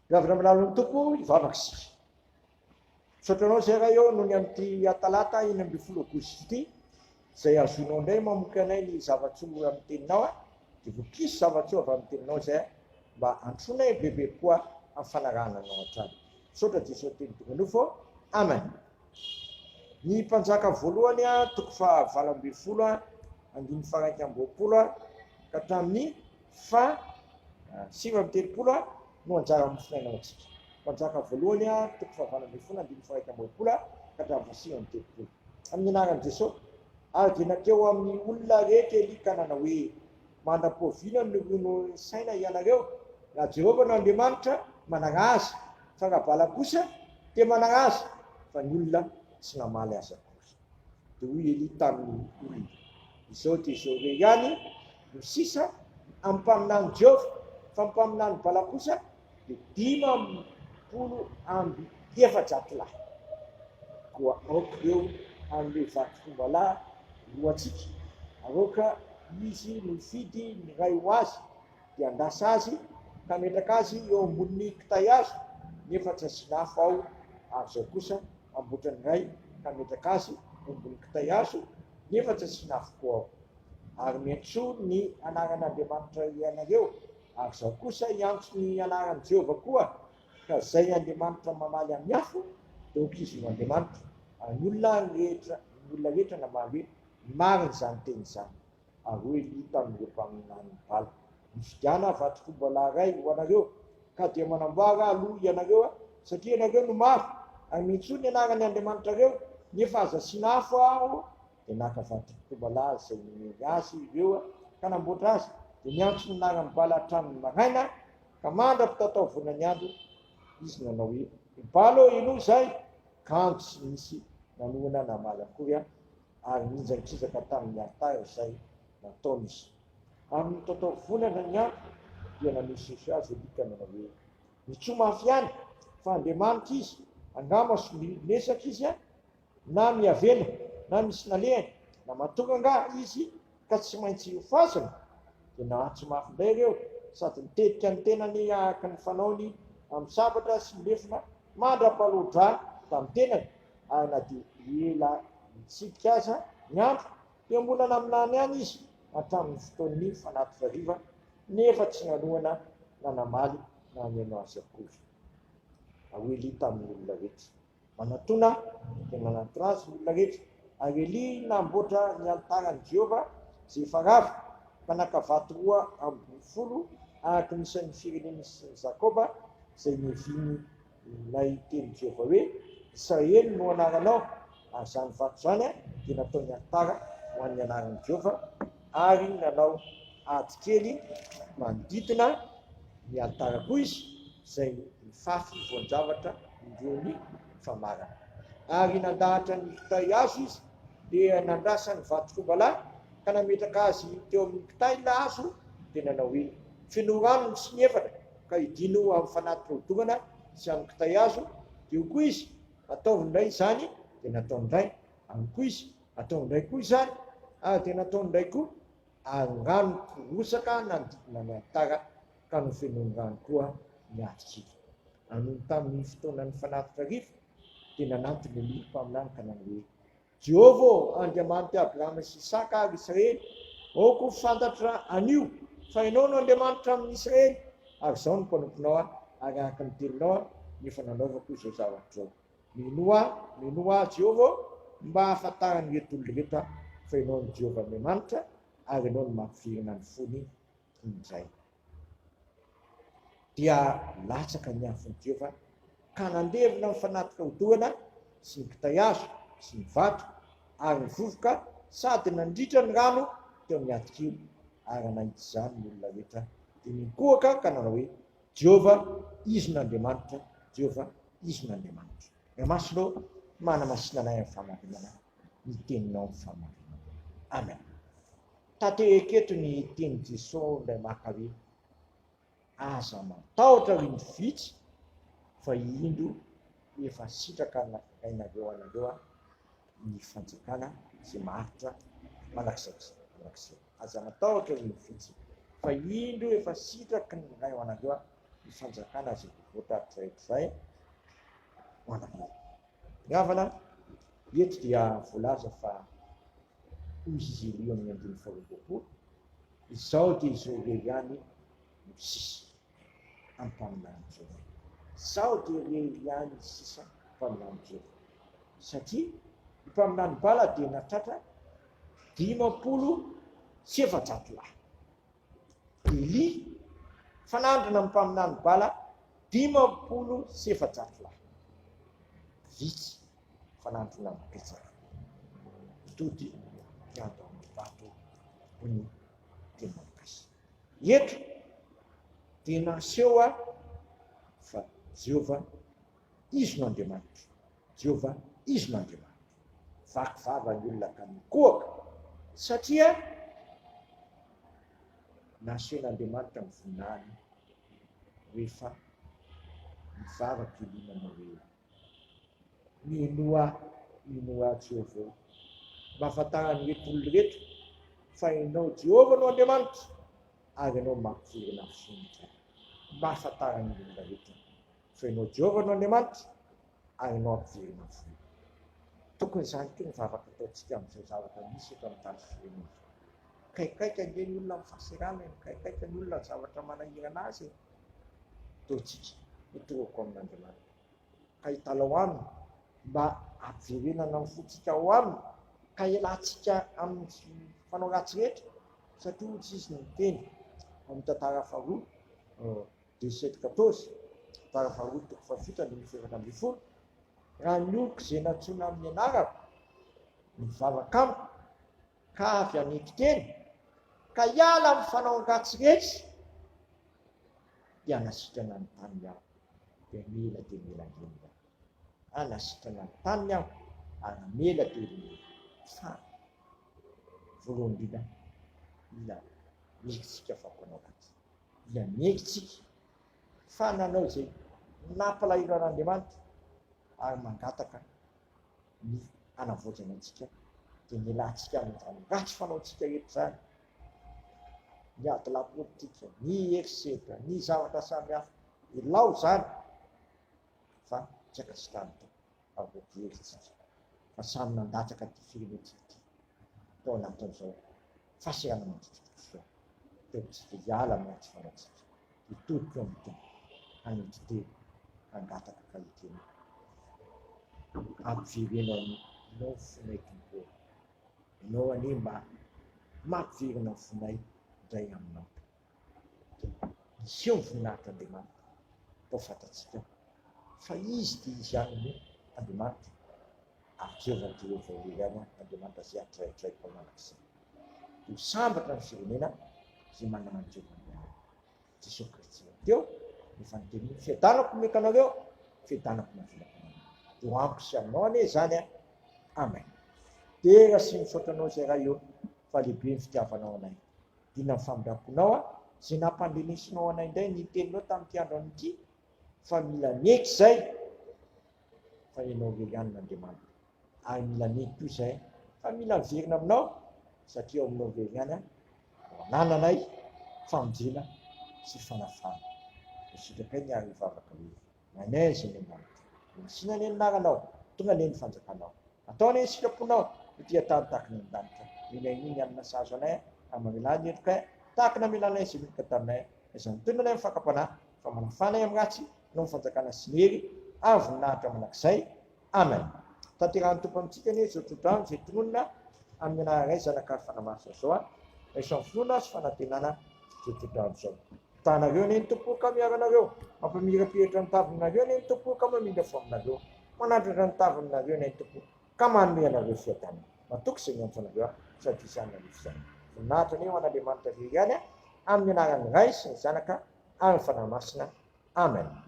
Miavona amin'ny lalan'ny Tompo hivavaka isika. Misaotra anao izay Ray ô noho ny amin'ity talata 16 aogositra ity izay azonao indray mamoky anay ny zava-tsoa amin'ny teninao a dia vokiso zava-tsoa avy amin'ny teninao izay mba antronay bebe koa amin'ny fanarahana anao hatrany. Misaotra Jesoa teny tonga nofo. Amen. Ny mpanjaka voalohany a toko faha 18 a andininy faha 21 a ka hatramin'ny Fa 39 no anjara mofonaina ho antsika. Mpanjaka voalohany, toko fahavalo ambin'ny folo, andininy faha 21 ka hatramin'ny faha 39. Amin'ny anaran'i Jesosy. Ary dia nankeo amin'ny olona rehetra Elia ka nanao hoe, Mandra-poaviana no ronono saina hianareo? Raha Jehovah no Andriamanitra, manaraha Azy, fa raha Bala kosa, dia manaraha azy. Fa ny olona tsy namaly azy akory. Dia hoy Elia tamin'ny olona, Izao dia izao irery ihany no sisa amin'ny mpaminany Jehovah, fa ny mpaminany Bala kosa dia 450 lahy. Koa aoka ireo hanome vato-kombalahy ho antsika, ary aoka izy no hifidy ny iray ho azy, dia handrasa azy ka hametraka azy eo ambonin'ny kitay hazo, nefa tsy asiana afo ao, ary izao kosa hamboatra ny iray ka hametraka azy eo ambonin'ny kitay hazo, nefa tsy asiana afo koa ao. Ary miantsoa ny anaran'Andriamanitra ianareo, ary izaho kosa hiantso ny anaran'i Jehovah koa, ka izay Andriamanitra mamaly amin'ny afo, dia aoka izy ho Andriamanitra. Ary ny olona rehetra, ny olona rehetra namaly hoe, Marina izany teny izany. Ary hoy Elia tamin'ireo mpaminanin'i Bala, Mifidiana vato-kombalahy iray ho anareo, ka dia manamboara aloha ianareo, satria ianareo no maro, ary miantsoa ny anaran'ny andriamanitrareo, nefa aza asiana afo aho. Dia naka vato-kombalahy izay nomeny azy ireo ka namboatra azy, dia niantso ny anaran'i Bala hatramin'ny maraina, ka mandra-pitataovona ny andro, izy nanao hoe, Ry Bala ô, henoy izahay! Kanjo tsy nisy nanohana namaly akory aho. ary nihinjan-kizaka tamin'ny alitara izay nataony izy. Ary nitatao volana ny andro, dia nanesesy azy Elia ka nanao hoe, Mitsoa mafy ihany, fa Andriamanitra izy, angamba somebesaka izy, na miavena, na misy nalehany, na matory angaha izy ka tsy maintsy hofazina? Dia nahatso mafy indray ireo, sady nitetika ny tenany araka ny fanaony amin'ny sabatra sy ny lefona mandra-paloa-drà tamin'ny tenany, ary na dia ela nitsidika aza ny andro dia mbola naminany ihany izy hatramin'ny fotoan'ny fanatitra hariva nefa tsy nanohana na namaly na nihaino azy akory. Ary hoy Elia tamin'ny olona rehetra, Manatòna aho. Dia nanatona azy ny olona rehetra. Ary Elia namboatra ny alitaran'i Jehovah izay efa rava, ka naka vato 12 araka ny isan'ny firenen'i Jakoba izay niaviany Ilay tenin'i Jehovah hoe, Israely no anaranao, ary izany vato izany dia nataony alitara ho an'ny anaran'i Jehovah, ary nanao ady kely manodidina ny alitara koa izy, izay nifafy voan-javatra indroan'ny famarana. Ary nandahatra ny kitay hazo izy, dia nandrasa ny vato-kombalahy, ka nametraka azy teo amin'ny kitay hazo, dia nanao hoe, Fenoy rano ny siny efatra, ka idino amin'ny fanatitra hodorana sy amin'ny kitay hazo, dia hoy koa izy, Ataovy indray izany, dia nataony indray, ary hoy koa izy, Ataovy indray koa izany, ary dia nataony indray koa, ary ny rano nikorosaka nanodidina ny alitara, ka nofenoiny rano koa ny atikily. Ary nony tamin'ny fotoanan'ny fanatitra hariva, dia nanantona Elia mpaminany ka nanao hoe, Jehovah ô, Andriamanitr'i Abrahama sy Isaka ary Israely, aoka ho fantatra anio fa Ianao no Andriamanitra amin'ny Israely, ary izaho no mpanomponao ary araka ny teninao no efa nanaovako izao zavatra izao. Minoa ahy, minoa ahy, Jehovah ô, mba hahafantaran'ireto olona ireto fa Ianao no Jehovah Andriamanitra, ary Ianao no mampiverina ny fony indray. Dia latsaka ny afon'i Jehovah ka nandevona ny fanatitra hodorana sy ny kitay hazo sy ny vato ary ny vovoka sady nandritra ny rano teo amin'ny hatikilo, ary raha nahita izany ny olona rehetra dia nikohaka ka nanao hoe, Jehovah, Izy no Andriamanitra, Jehovah, Izy no Andriamanitra. Ray Masina ô, manamasina anay amin'ny fahamarinana, ny teninao amin'ny fahamarinana. Amen. Tanteraka eto ny tenin'i Jesoa indray maka hoe, Aza matahotra ry ny vitsy fa indro efa sitraka rainareo anareo ny fanjakana izay maharitra mandrakizay mandrakizay. Aza matahotra ry ny vitsy fa indro efa sitraky ny Ray ho anareo. Ny fanjakana izay voavoatra hatrizay hatrizay ho anareo. Ry havana, eto dia voalaza fa hoy izy Elia amin'ny andininy faharoa amby roapolo, Izao dia izao irery ihany no sisa amin'ny mpaminany Jehovah. Izao dia irery ihany ny sisa mpaminany Jehovah. Satria ny mpaminany Bala dia natratra 450 lahy. Elia, fanandrina amin'ny mpaminany Bala 450 lahy. Vitsy fanandrina betsaka. Mpitody mpiandro amin'ny vato hoy ny teny malagasy. Eto dia naseho aho fa Jehovah izy no Andriamanitra. Jehovah izy no Andriamanitra. Vaky vava ny olona ka mikohaka satria nasehon'Andriamanitra ny voninahiny rehefa nivavaka i Elia nanao hoe, Minoa ahy, minoa ahy Jehovah ô. Mba hahafantaran'ireto olona ireto fa ianao Jehovah no Andriamanitra ary ianao mampiverina ny fony indray. Mba hahafantaran'ny olona rehetra fa ianao Jehovah no Andriamanitra ary ianao hampiverina ny fony. Tokony izany koa ny vavaka ataontsika amin'izao zavatra misy eto amin'ny tany sy firenena izao. Mikaikaika ange ny olona amin'ny fahaserana e, mikaikaika ny olona amin'ny zavatra manahirana azy e. Ataontsika, mitoroko amin'Andriamanitra, ka hitalaho Aminy mba hampiverenana ny fontsika ao Aminy, ka hialantsika amin'ny fanao ratsy rehetra, satria hoy Izy niteny ao amin'ny tantara faharoa, deux sept quatorze, tantara faharoa toko fahafito andininy fahefatra ambin'ny folo, Raha ny oloko izay nantsoina amin'ny anarako, mivavaka amiko, ka avy hanetry tena, ka hiala amin'ny fanaon-dratsy rehetra, dia hanasitrana ny taniny aho, dia hamela dia hamela ny helony aho. Hanasitrana ny taniny aho, ary hamela dia hamela. Fa voalohany indrindra, mila miaiky tsika fa mpanao ratsy. Mila miaiky tsika fa nanao izay nampalahelo an'Andriamanitra ary mangataka ny hanavaozana antsika dia nialantsika amin'izany ratsy fanaontsika eto izany, ny adilahy politika, ny herisetra, ny zavatra samihafa, ilao izany fa tsy ankasitrahan'ny Tompo ary voatery isika fa samy nandatsaka ity firenentsika ity tao anatin'izao fahaserana manjotsika izao, teo amintsika hiala amin'ny ratsy fanaontsika. Hitodika eo amin'ny Tompo, hanetry tena, hangataka ka hiteny hoe, Ampivereno Aminao ny fonay, Tompo ô. Ianao anie mba mampiverina ny fonay indray Aminao. Dia niseho ny voninahitr'Andriamanitra, tao fantatsika fa Izy dia Izy ihany no Andriamanitra, ary Jehovah Jehovah irery ihany Andriamanitra izay hatraitray tao mandrakizay. Dia ho sambatra ny firenena izay manana an'i Jehovah Andriamaniny. Jesoa Kristy rahateo no efa niteny hoe, Fiadanako omeko anareo, fiadanako no avelako anareo. Dia ho amiko sy aminao anie izany an. Amen. Dera sy misaotra anao izay Ray ô, fa lehibe ny fitiavanao anay. Dina ny famindram-ponao an, izay nampandrenesinao anay indray ny teninao tamin'ity andro anio ity, fa mila miaiky izay fa ianao irery ihany no Andriamanitra. Ary mila miaiky koa izay fa mila miverina aminao satria ao aminao irery ihany no anananay famonjena sy fanafahana. Dia sitrakay ny ary hivavaka hoe, Rainay izay any an-danitra, homasina anie ny anaranao, tonga anie ny fanjakanao. Atao anie ny sitraponao ety an-tany tahaka ny any an-danitra. Omena anay ny hanina sahaza anay, ary mamelà ny helokay tahaka ny namelanay izay meloka taminay. Aiza mitonona anay amin'ny fakam-panahy, fa manafà anay amin'ny ratsy, noho ny fanjakana sy ny hery ary voninahitra mandrakizay. Amen. Tanterahan'ny Tompo amintsika anie izao tsodrano izay tononina amin'ny anaran'ny Ray, Zanaka ary Fanahy Masina izao an. Raiso amin'ny finoana sy fanantenana izao tsodrano izao. Tahanareo anie ny Tompo ka miaro anareo. Mampamirapiratra ny tavinareo anie ny Tompo ka mamindra fo aminareo. Manandratra ny tavinareo anie ny Tompo ka manome anareo fiadanana. Matoky izay miantso anareo aho sady izany nanefy izany. Voninahitra anie ho an'Andriamanitra irery ihany an, amin'ny anaran'ny Ray sy ny Zanaka ary ny Fanahy Masina. Amen.